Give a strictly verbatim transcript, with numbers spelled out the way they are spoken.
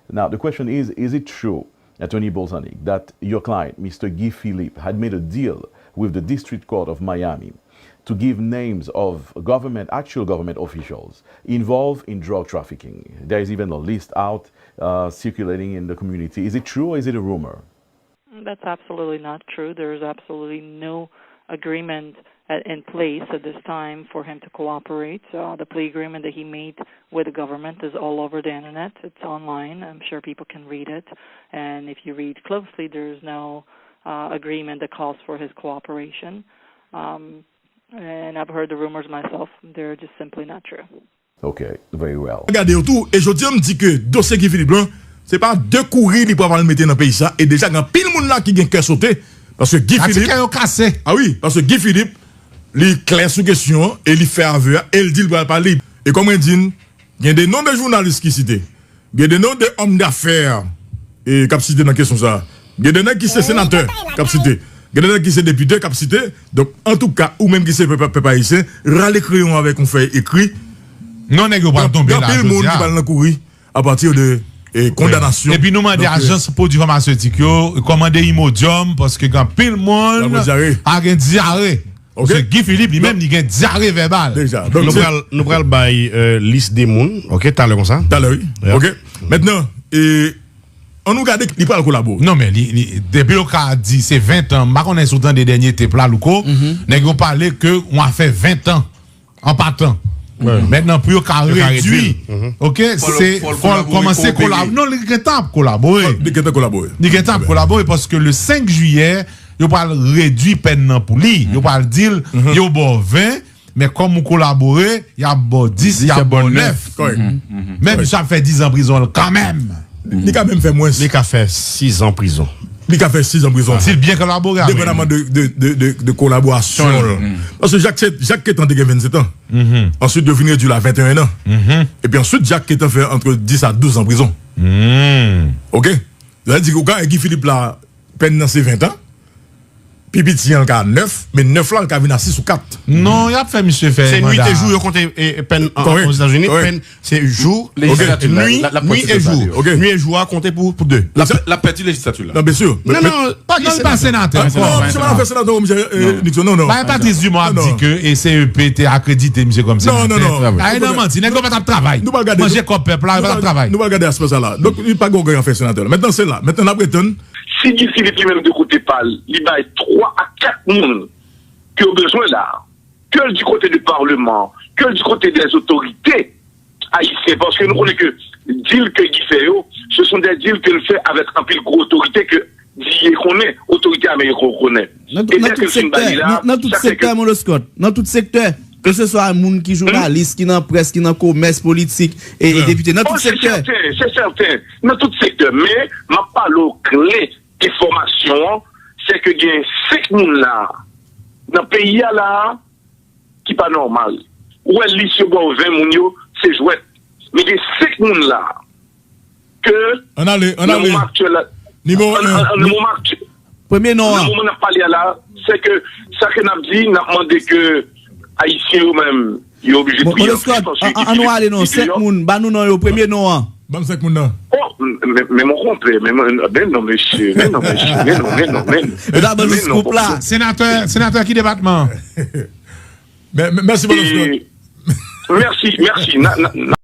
Now, the question is, is it true, Attorney Bolzanic, that your client, Mister Guy Philippe, had made a deal with the District Court of Miami to give names of government, actual government officials involved in drug trafficking? There is even a list out uh, circulating in the community. Is it true or is it a rumor? That's absolutely not true. There is absolutely no agreement at, in place at this time for him to cooperate. Uh, the plea agreement that he made with the government is all over the internet. It's online. I'm sure people can read it. And if you read closely, there's no uh, agreement that calls for his cooperation. Um, and I've heard the rumors myself. They're just simply not true. Okay, very well. Gade yo tou, e jodi a m di ke dosye Guy Philippe lan, se pa de kouri li pral mete nan peyi sa, e deja gen anpil moun la ki gen kè sote, paske Guy Philippe, yo kase. Ah wi, paske Guy Philippe, li klè sou kesyon an, e li fè avè a, e li di l pral pa lib. E kòm mwen di n, gen de non de jounalis ki site, gen de non de òm dafè e k ap site nan kesyon sa a. Gen de nèg ki se senatè k ap site. Gen de nèg ki se depite k ap site. Donk, antouka, ou menm ki se pèp, pèp ayisyen, rale kreyon avèk yon fèy ekri. Non, nèg yo pral tonbe la Gen anpil moun jodi ki a. Pral nan kouri apati de e, kondanasyon. Epi nou mande Donk, e, ajans pwodui famasetik yo kòmande Imodium paske gen anpil moun Pral gen dyare. Pa gen dyare. Ok. Paske Guy Philippe li menm li gen dyare vèbal. Deja. Donk, Nou se pral, nou pral bay euh, lis de moun, ok, talè konsa. Talè, wi. Yeah. Ok. Mentnan, e, an nou gade li pral kolabore. Non, men li, li, depi yo ka di se ven tan, m pa konnen si w tande dènye tep la, Louko, nèg yo pale ke w a fè ven tan an patan. Mentnan, pou yo ka Yo ka redwi, redwi. ok, se fò l kòmanse kolabore. Non, li gentan ap kolabore. Li gentan kolabore. Li gentan ap kolabore paske le senk jiyè, yo pral redwi pèn nan pou li. Yo pral di l, yo ba w ven, men kòm ou kolabore, y ap ba w dis, y ap ba w nèf. Kòrèk. Men misye ap fè diz an prizon l kanmenm. Li ka menm fè mwens. Li ka fè sis an prizon. Li ka fè sis an prizon. Si l byen kolabore avè Depandaman de, de, de, de, de kolaborasyon l. Paske Jak, Jak Ketan te gen vennsèt an. Answit, yo vin redwi l a venteyen an. Epi answit, Jak Ketan fè antre dis a douz an prizon. Ok? Sa vle di, ou ka Guy Philippe la, pèn nan se ven tan. Pi piti an l ka nèf, men nèf la l ka vin a sis ou kat. Non, y ap fè misye fè Se nuit manda. Et jour yo konte e, e, pèn an Kòrèk, Ozetazini. kòrèk. Pèn se jou, Lejislatif la, nuit, la, la nuit et pwosedi jour. Ok. Nuit et jour a konte pou, pou de. La, la pèdi lejislatif la. Non, byen si. Non, non, pa gen Non, li pa senatè Non, ankò. non, se pa fè senatè, non, misye, e, Nixon, non, non. Bay Patrice Dumont ap Non, di non. ke e C E P te akredite misye kòm senatè. Non, non, non. Ay, nan manti, nèg yo pa t ap travay. Nou pral gade. Manje kòb pèp la, yo pa t ap travay. Nou pral gade aspè sa la. Donk, li pa gen anyen fè senatè la. Mentnan, se la. Mentnan, n ap retann. Si Guy Philippe li menm de kote pa l, li bay twa a kat moun ke yo bezwen la, ke l di kote de parleman, ke l di kote dè otorite ayisyen, paske nou konnen ke dil ke Guy fè yo, se son dè dil ke l fè avèk anpil gwo otorite ke Guy konnen, otorite ameriken yo konnen. Nan, nan tout sektè, nan, nan tout sektè, Mon Scott, nan tout sektè, ke se swa moun ki jounalis, ki nan près, ki nan komès, politik, e, e depite, nan tout sektè. Se sèten, se sèten, nan tout sektè. Men, m ap pale w klè, enfòmasyon an, se ke gen senk moun la, nan peyi a la, ki pa nòmal. Ou wè lis yo ba w ven moun yo, se jwèt. Men gen senk moun la, ke Ann ale, ann ale. Nan moman aktyèl la, Nimewo an- en. An- an- nan moman aktyèl, Premye non nan an. Moman n ap pale a la, se ke sa ke n ap di, n ap mande ke Ayisyen yo menm, yo oblije Bon, kriye Mon Scott, an, an, an nou ale non, senk moun, ba nou non yo, premye non an. Ban m senk moun nan. Oh, men, men mon konpè, men, men, men non, mesye, men non, mesye, men non, men non, men non. Yo ta ban nou scoop la. Senatè, senatè ki depatman? Men, men, mèsi, Mon Scott. Mèsi, mèsi. Na, na, na,